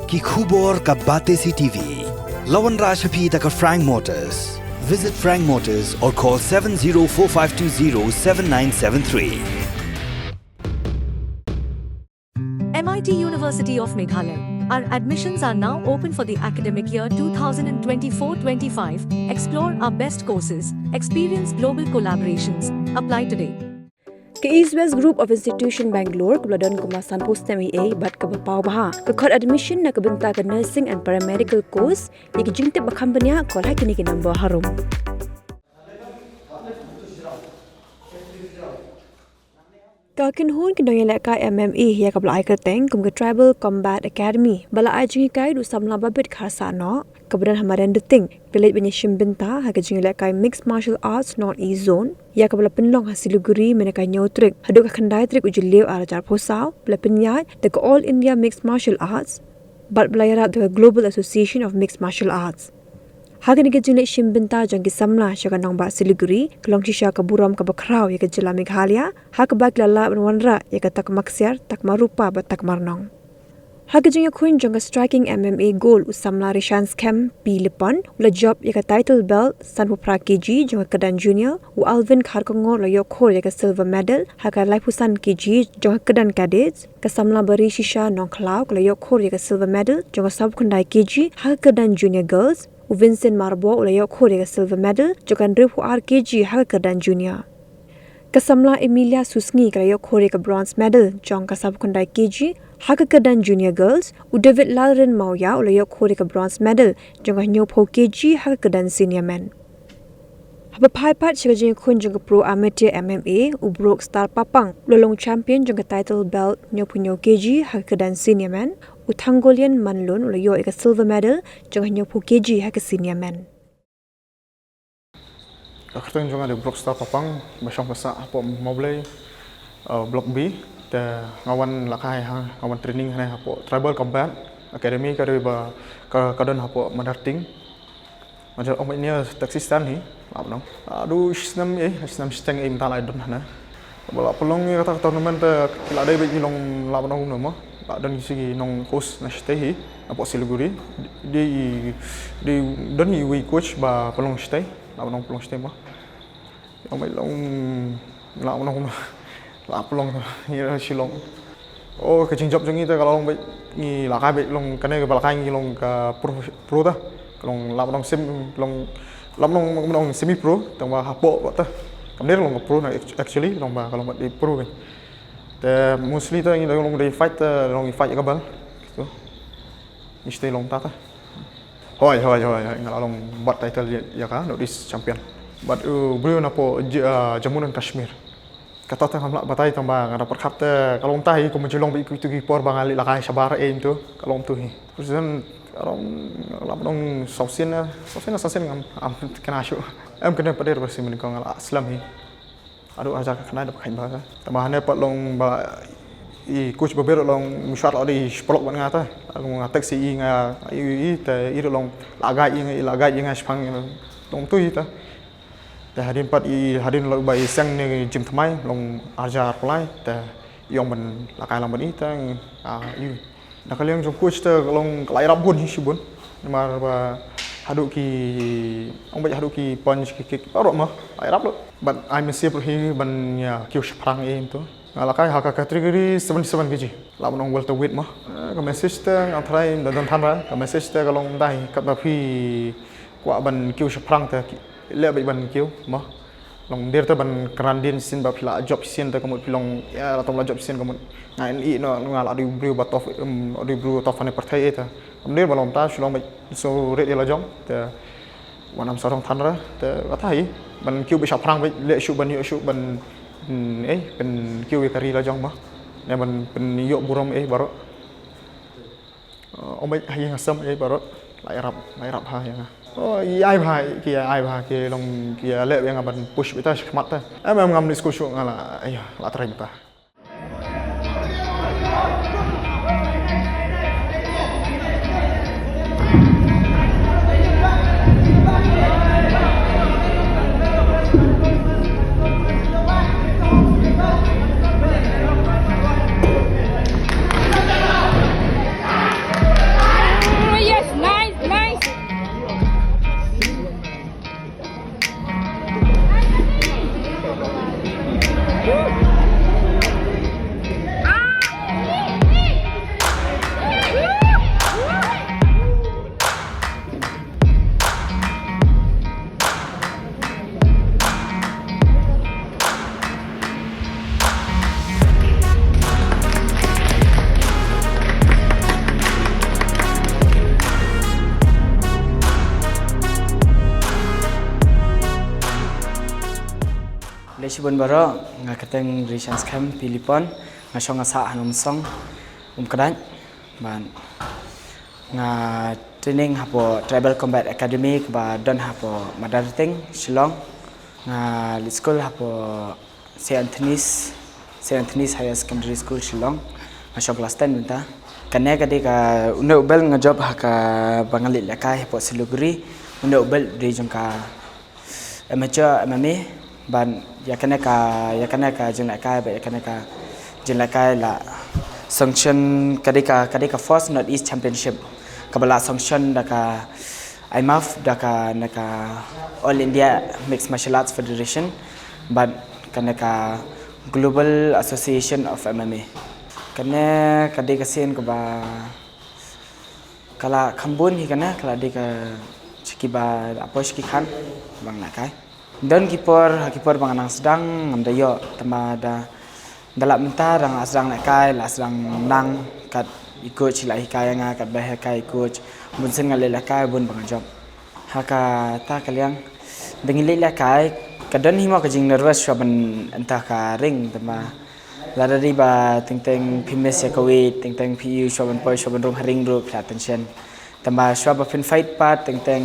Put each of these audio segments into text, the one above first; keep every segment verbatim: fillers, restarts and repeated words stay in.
Ki khubor ka Batesi T V. La wanrah sha phi da ka Frank Motors. Visit Frank Motors or call seven zero four five two zero seven nine seven three. M I T University of Meghalaya. Our admissions are now open for the academic year two thousand twenty-four twenty-five. Explore our best courses, experience global collaborations. Apply today. Ka East West Group of Institution Bangalore kaba la don kumba sanphew snem eiei bad kaba paw bha ka khot admission na ka bynta ka nursing and paramedical course. Ïa ki jingtip ba kham bniah, call ha kine ki number harum. Ka kynhun ki nongïalehkai M M A ïa kaba la ai kyrteng kum ka Tribal Combat Academy ba la ai jinghikai da u samla Babit Kharsahnoh kaba don ha Madan Dting, ka la leit ban ïashim bynta ha ka jingïalehkai Mixed Martial Arts North East Zone ïa kaba la pynlong ha Siliguri mynne ka hynñiew tarik haduh ka khyndai tarik u Jylliew arhajar arphew saw, ba la pynïaid da ka All India Mixed Martial Arts bad ba la ïarap da ka Global Association of Mixed Martial Arts. Ha kane ka jingleit shim bynta jong ki samla sha ka nongbah Siliguri ka long shisha ka burom kaba khraw ïa ka jylla Meghalaya ha kaba ki la lah ban wanrah ïa ka takma ksiar, takma rupa bad takma rnong. Ha ka jingïakhun jong ka striking M M A gold, u samla Rishan Skhem P Lipon u la jop ïa ka title belt sanphew phra K G jong ka kyrdan junior, u Alvin Kharkongor u la ïoh khor ïa ka silver medal ha ka laiphew san K G jong ka kyrdan cadets, ka samla Barishisha Nongkhlaw ka la ïoh khor ïa ka silver medal jong ka sawphew khyndai K G ha ka kyrdan junior girls, u Vincent Marbo u la ïoh khor ïa ka silver medal jong ka hynriewphew ar K G ha ka kyrdan junior. Ka samla Emilia Susngi ka la ïoh khor ïa ka bronze medal jong ka sawphew khyndai K G ha ka kyrdan junior girls, u David Lalrin Mawia u la ïoh khor ïa ka bronze medal jong ka hynñiewphew K G ha ka kyrdan senior men. Haba phai pat sha ka jingïakhun jong ka Pro Amateur M M A, u Brookstar Papang u la long champion jong ka title belt hynñiewphew hynñiew K G ha ka kyrdan senior men, u Thangolian Manlun u la ïoh ïa ka silver medal jong ka hynñiewphew K G ha ka senior men. Ka kyrteng jong nga dei Brookstar Papang, ba shong ba sah hapoh Mawblei, uh, Block B. Te nga wan lehkai ha, nga wan training hangne hapoh Tribal Combat Academy, ka dei ba ka, ka don hapoh Madan Dting. Nga ju ong ba ïa taxi stand hi, lap nong. Adu snem eh, snem siteng eh mynta la don hangne. Ba la pynlong ïa kata ka tournament te ki la dei ba ki long lap nong no mo. La don ki nong host na shatei hi, hapoh Siliguri. Dei, dei don iwei i coach ba pynlong shatei, lap nong pynlong shatei mo. Ong ba long lap nong, la pynlong ïa Shillong. Oh, ka jingjop jong ngi te ka long ba ngi lehkai ba long kane kaba lehkai ngi long ka pro, pro ta. Ka long lap nong sem, long lap nong, long semi pro, tang ba hapoh ba ta. Kam dei long ka pro na act-, actually long ba ka long ba dei pro kan. Te mostly te ngi long dei fight, te long fight ka bal. To. Ngi shatei long ta ta. Hoi, hoi, hoi, hoi, nga la long bat title ïa, ïa ka North East champion. Bad u briew napoh J-, ah, Jammu and Kashmir. Kata te ngam lah batai tang ba nga da pyrkhat te ka long ta hi, kumba ju long ba itu ki por ba nga leit lehkai shabar eh to, ka long tu hi. President ka long, lap nong saw sien, saw sien, saw sien ngam, am kena shuh. Em kena pader ba sien mynta nga la slem hi. Haduh hajar khyndai da ba kheiñ ba ka. Tang ba hangne pat long ba i coach Babir long mishwar la dei shipolok bad nga ta. Long nga text i nga i, i te i ruh long la guide i nga, i la guide i nga shaphang long tu i ta. Te hadien pat i, hadien la ba i seng ne gym thymmai long arhajar arphew lai te i ong ban lehkai lang bad i te, ah, i Da ka liang jong coach te ka long ka la ïarap bun hi shibun. Namar ba haduh ki, ong ba haduh ki punch ki kick baroh ma la ïarap lut. But I myself hi ban ïa kiew shaphrang eh to. Nga lehkai ha ka category seventy-seven K G. La ban ong welterweight ma. Eh, ka message te nga tharai da don than ra. Ka message te ka long dei katba phi kwah ban kiew shaphrang te ki leh beit ban kiew ma. Long der te ban kren dien shisien ba phi la jop shisien te ka mut phi long, ïa, la tang la jop shisien ka mut. Nga i no nga la dei briew ba tough, um, dei briew tough ha ne pyrthei eh te. Kam der ba long ta shu long ba shu rit ïa la jong te. Wan am sarong than ra te kata hi ban kiew beit shaphrang beit leh shuh ban ïoh shuh ban, mm, eh, ban kiew ïa ka ri la jong ma. Ne ban pynïoh burom eh baroh. Uh, ong beit ha ïing ha sem ïa baroh la ïarap, la ïarap ha ïa nga. Oh, ïa ai bha, ki ïa ai bha, ki long ki ïa leh ïa nga ban push beit ta shakhmat ta. Em em ngam leit skul shuh nga la, ïa, la try beit ta. Shibun baroh, nga kyrteng Rishan Skhem Pilipon, nga shong nga sah ha Nongmynsong, Umkdait, bad nga training hapoh Tribal Combat Academy kaba don hapoh Madarting, Shillong. Nga leit skul hapoh Saint Anthony's, Saint Anthony's Higher Secondary School, Shillong. Nga shong klas ten mynta. Kane ka dei ka, une u belt nga jop ha kaba nga leit lehkai hapoh Siliguri. Une u belt u dei jong ka amateur M M A, bad ïa kane ka, ïa kane ka jinglehkai, bad ïa kane ka jinglehkai la sanction, ka dei ka, ka dei ka first North East Championship kaba la sanction da ka I M A F, da ka, na ka All India Mixed Martial Arts Federation, bad kane ka Global Association of M M A. Kane ka dei ka sien kaba ka la kham bun hi kane, ka la dei ka sha kiba la poi sha ki khan ba nga lehkai. Don ki por, ha ki por ba nga nang sdang, ngam da ïoh, tangba da, da lap mynta, da nga la sdang lehkai, la sdang nang, kat i coach i la hikai ïa nga, kat ba hikai i coach, bunsien nga leit lehkai, bun ba nga jop. Ha kata ka liang, ba ngi leit lehkai, ka don hi mo ka jingnervous shuwa ban ïeng ha ka ring, tangba lada dei ba teng teng phi miss ïa ka weight, teng teng phi ïoh shuwa ban poi, shuwa ban rung ha ring ruh, phi la tension. Tangba shuwa ba phin fight pat, teng teng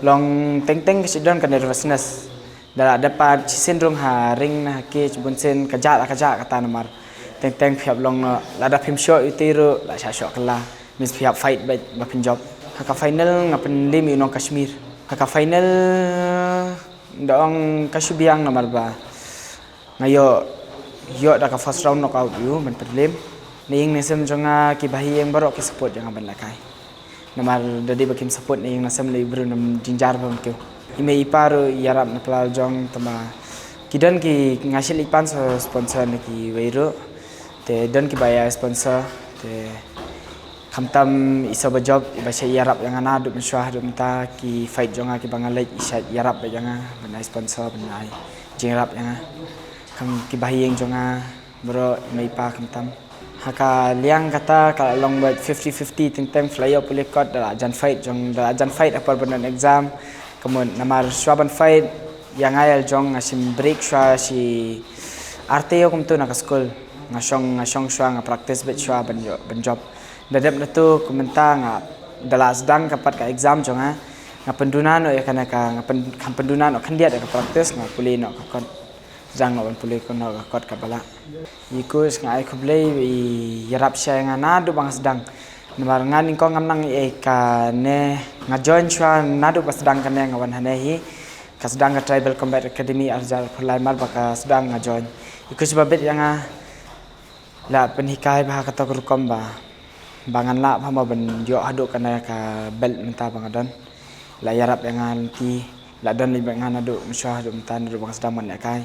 long, teng teng ka shu don ka nervousness. Da la dep pat shisien rung ha ring ne ha cage, bunsien ka jah la ka jah kata namar teng teng phi hap long noh, lada phim shoh ïa u tei ruh, la shah shoh kylla. Means phi hap fight beit ba phin jop. Ha ka final nga pynliem ïa u nong Kashmir. Ha ka final da ong ka shu biang namar ba nga ïoh, ïoh da ka first round knockout ïa u, ban pynliem. Na ïing na sem jong nga, kiba ha ïing baroh ki support ïa nga ban lehkai. Namar da dei ba kim support na ïing na sem, lei briew nam jynjar bha mynta. I mei i pa ruh ïarap na pla jong, tangba ki don ki, nga shu leit pan sa sponsor na kiwei ruh. Te don kiba ïa sponsor, te khamtam i Soba Jop, iba shait ïarap ïa nga naduh mynshuwa haduh mynta, ki fight jong nga kiba nga leit, i shait ïarap beit ïa nga, ban ai sponsor, ban ai jingïarap ïa nga. Kham kiba ha ïing jong nga baroh, i mei i pa khamtam. Ha ka liang kata ka la long beit fifty fifty, teng teng phi la ïoh pule kot, da la jan fight jong, da la jan fight ha por ban don exam. Ka mut namar shuwa ban fight ïa nga ïa la jong nga shim break shuwa shi ar taïew kumto na ka skul. Nga shong, nga shong shuwa, nga practice beit shuwa ban ïoh, ban jop. Da dep na tu, kumta nga, da la sdang ka pat ka exam jong nga, nga pynduna noh ïa kane ka, nga pyn-, kham pynduna noh khyndiat ïa ka practice, nga pule noh ka kot. Sdang noh ban pule noh ka kot kaba lah. I coach nga ai khublei, i ïarap shai ïa nga naduh ba nga sdang. Namar nga nyngkong ngam nang ïa kane, nga join shuwa naduh ba sdang kane, nga wan hangne hi. Ka sdang ka Tribal Combat Academy arhajar arphew lai, mar ba ka sdang nga join. I coach ba bit ïa nga la pynhikai bha ha kato ka rukom ba, ba ngan lah bha mo ban ïoh haduh kane ka belt mynta ba nga don. La ïarap ïa nga lynti, la don leit bad nga naduh mynshuwa haduh mynta, naduh ba nga sdang ban lehkai.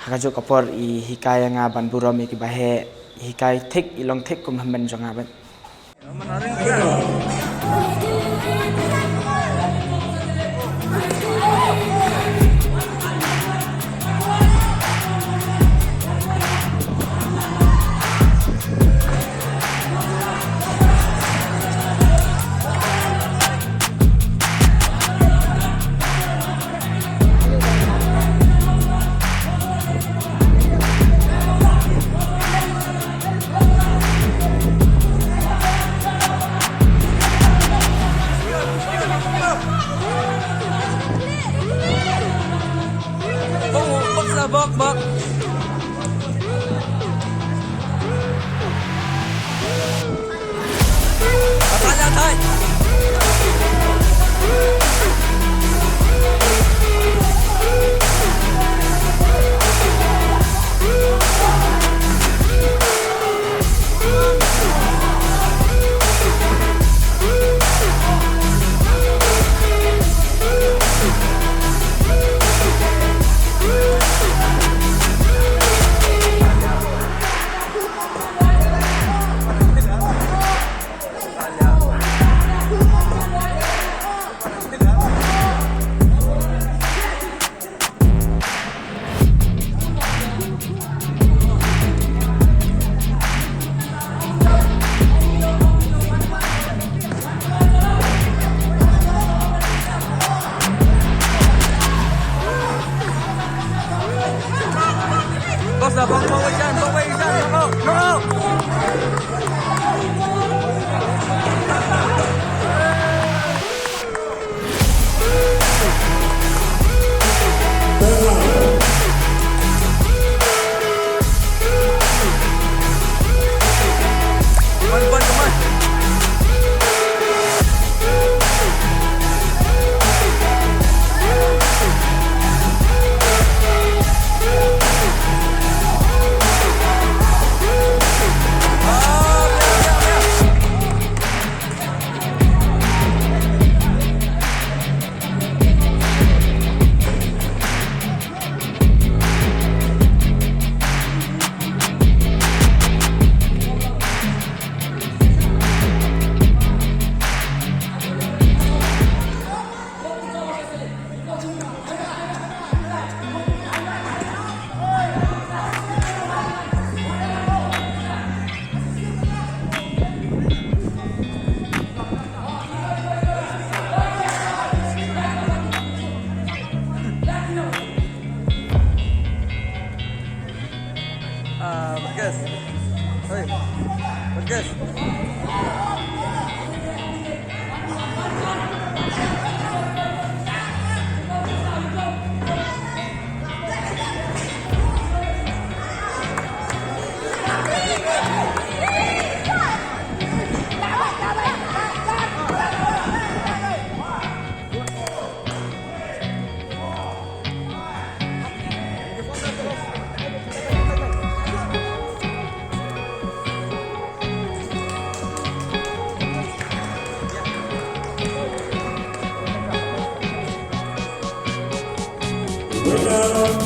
Ha kajuh ka por i hikai ïa nga ban burom ïa kiba heh, i hikai thik, i long thik kum hynmen jong nga beit.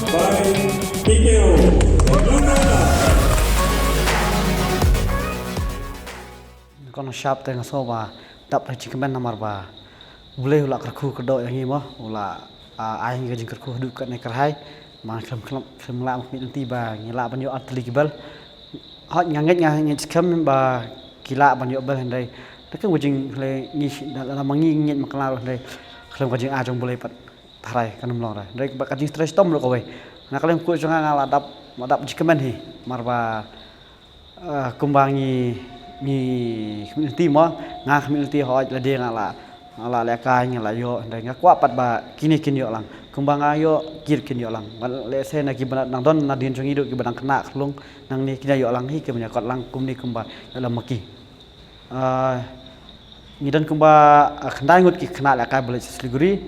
By T K O. Luna. Kong shap te nga sngew ba dap da jingkmen namar ba U Blei u la kyrkhu kyrdoh ïa ngi mo, u la, ah, ai ngi ka jingkyrkhu haduh katne kyrhai. Ma khlem khlem khlem lah ma khmih lynti ba ngi lah ban ïoh artylli ki bel. Hooid nga ngeit nga ngeit skhem ba ki lah ban ïoh bel hynrei da ka jingkhlem ngi da ma ngi ngeit ma kala hynrei khlem ka jingai jong U Blei pat. Tharai kan ym long re. Hynrei ba ka jingstress tom ruh kawei. Na ka liang ku jong nga nga la dap, la dap jingkmen hi. Mar ba, eh, kumba ngi, ngi community mo, nga community hooid lade nga la, nga la lehkai nga la ïoh, hynrei nga kwah pat ba kine kin ïoh lang. Kumba nga ïoh kir kin ïoh lang. Ba lehse na kiba dang don nadien jong ngi ruh kiba dang khynnah khlung nangne kin ïoh lang hi kiba ïa kot lang kumne kumba ïoh lang ma ki. Ah, ngi don kumba, ah, khyndai ngut ki khynnah lehkai ba leit sha Siliguri,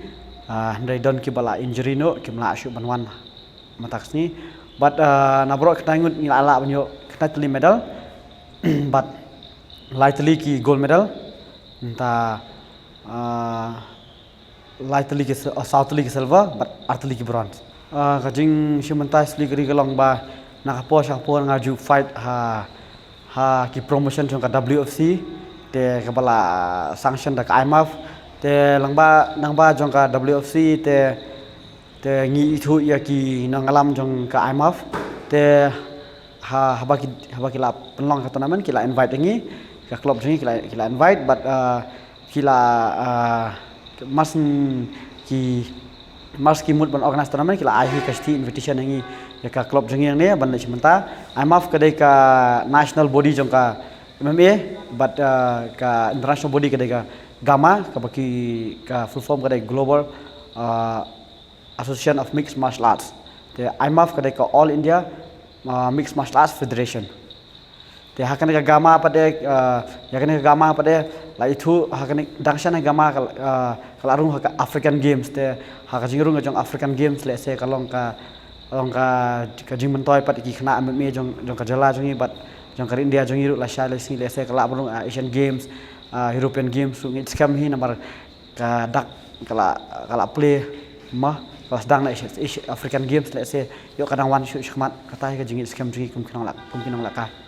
ah, hynrei don kiba la injury noh, kim lah shuh ban wan mynta ka sngi. Bad, ah, na baroh khyndai ngut ngi la lah ban ïoh khyndai tylli medal, bad lai tylli ki gold medal, nangta, ah, lai tylli ki sil-, ah, saw tylli ki silver, bad ar tylli ki bronze. Ah, ka jingshim bynta Siliguri ka long ba na ka por sha ka por nga ju fight ha, ha ki promotion jong ka W F C, te kaba la sanction da ka I M A F, te lyngba, lyngba jong ka W F C, te, te ngi ithuh ïa ki nongïalam jong ka I M A F, te ha, haba ki, haba ki la pynlong ka tournament ki la invite ïa ngi, ka club jong ngi ki la, ki la invite, bad, ah, ki la, ah, mas ki, mas ki mut ban organize tournament ki la ai hi ka shithi invitation ïa ngi ïa ka club jong ngi hangne ban leit shim bynta. I M A F ka dei ka national body jong ka M M A, bad, ah, ka international body ka dei ka GAMA, kaba ki, ka full form ka dei Global, ah, Association of Mixed Martial Arts. Te I M A F ka dei ka All India, ah, Mixed Martial Arts Federation. Te ha kane ka GAMA pat de, ah, ïa kane ka GAMA pat de, la ithuh, ha kane dang shen ha GAMA ka, ah, ka la rung ha ka African Games, te ha ka jingrung ka jong African Games lehse ka long ka, long ka, ka jingmyntoi pat ki khynnah M M A jong, jong ka jylla jong ngi bad jong ka ri India jong ngi ruh lashai lashisngi lehse ka lah ban rung, ah, Asian Games, ah, European Games ruh ngeit skhem hi namar ka dak ka la, ka la play ma, ka la sdang na Asia, Asia, African Games lehse ïoh ka dang wan shuh shakhmat, kata hi ka jingngeit skhem jong ngi kum ki nongleh, kum ki nonglehkai.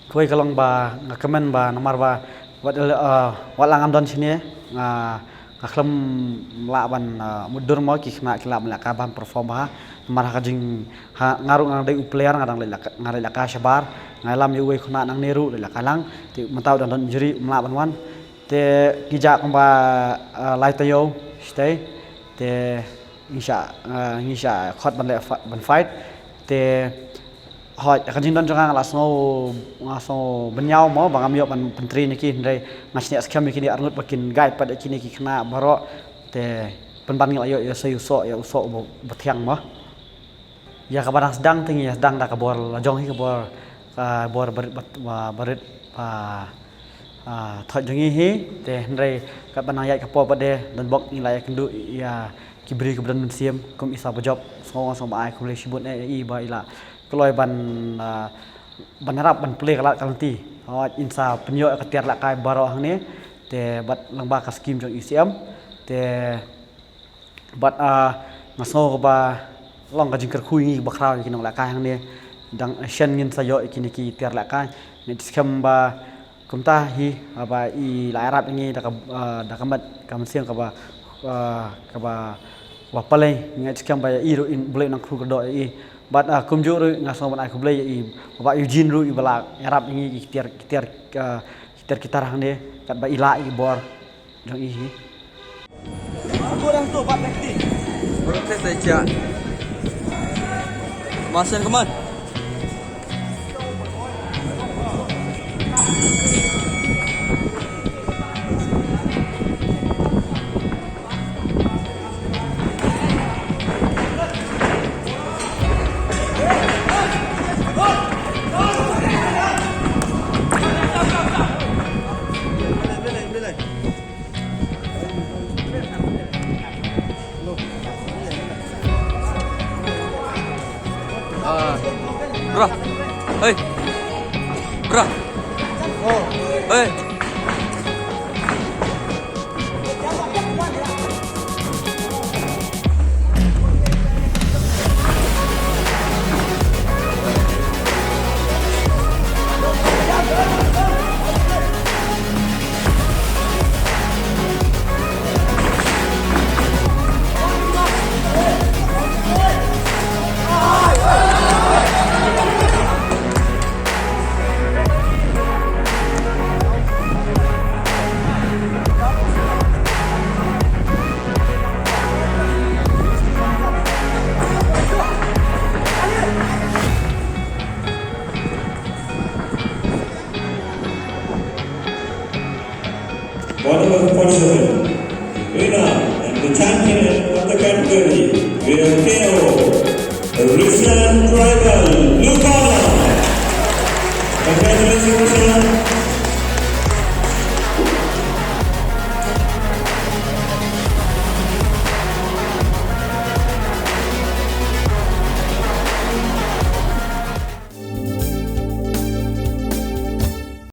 Kawei ka long ba nga kmen ba namar ba wat, eh, wat la ngam don shane nga, nga khlem lah ban, eh, mutdur mo ki khynnah ki lah ban lehkai ban perform bha namar ha ka jing, ha nga ruh nga dei u player nga dang leh, nga lehkai shabar, nga lam ïa uwei u khynnah nangne ruh lehkai lang, te mynta u dang don injury um lah ban wan. Te ngi jah kumba, eh, lai taïew shatei. Te ngi shah, eh, ngi shah khot ban leh fa-, ban fight. Te hooid, ka jingdon jong nga nga la sngew, nga sngew bynñiaw mo ba ngam ïoh ban pyntrain ïa ki hynrei nga shaniah skhem ïa kine arngut ba kin guide pat ïa kine ki khynnah baroh. Te pynban ngi la ïoh ïa sa ïa u soh, ïa u soh uba, uba thiang mo. Ïa kaba dang sdang te ngi ïa sdang da ka bor la jong hi ka bor, ka bor barit ba, ba, barit ba, ah, thoit jong ngi hi, te hynrei katba nang ïaid ka por pat de, donbok ngi la ïakynduh ïa ki briew kiba don mynsiem, kum i Sir Bajop, sngew nga sngew ba ai khublei shibun eh ïa i ba i la kloi ban, ah, ban ïarap ban plie ka lad ka lynti. Hooid, in sa pynïoh ïa ka tiar lehkai baroh hangne, te bad lyngba ka skim jong U C M, te Bad, ah, nga sngew kaba long ka jingkyrkhu ïa ngi bakhraw ïa ki nonglehkai hangne. Dang shen ngin sa ïoh ïa kine ki tiar lehkai. Ngeit skhem ba kumta hi, ah, ba i la ïarap ïa ngi da ka, ah, da ka met ka mynsiem kaba, ah, kaba, ba palei. Ngeit skhem ba ïa i ruh in Blei nang kyrkhu kyrdoh ïa i. Bad, ah, kumjuh ruh nga sngew ban ai khublei ïa i Bah Eugene ruh iba la ïarap ïa ngi ki tiar, ki tiar, ah, ki tiar kitar hangne katba i lah ïa i bor. Jong i hi. Aku dah tu bat lagi. Protect saja. Masan keman. Ah. Bra. Hei. Bra. Hei. Order of forty-seven. Winner and the champion of the category, K O, Risan Tribal, Lupana. Congratulations, Risan.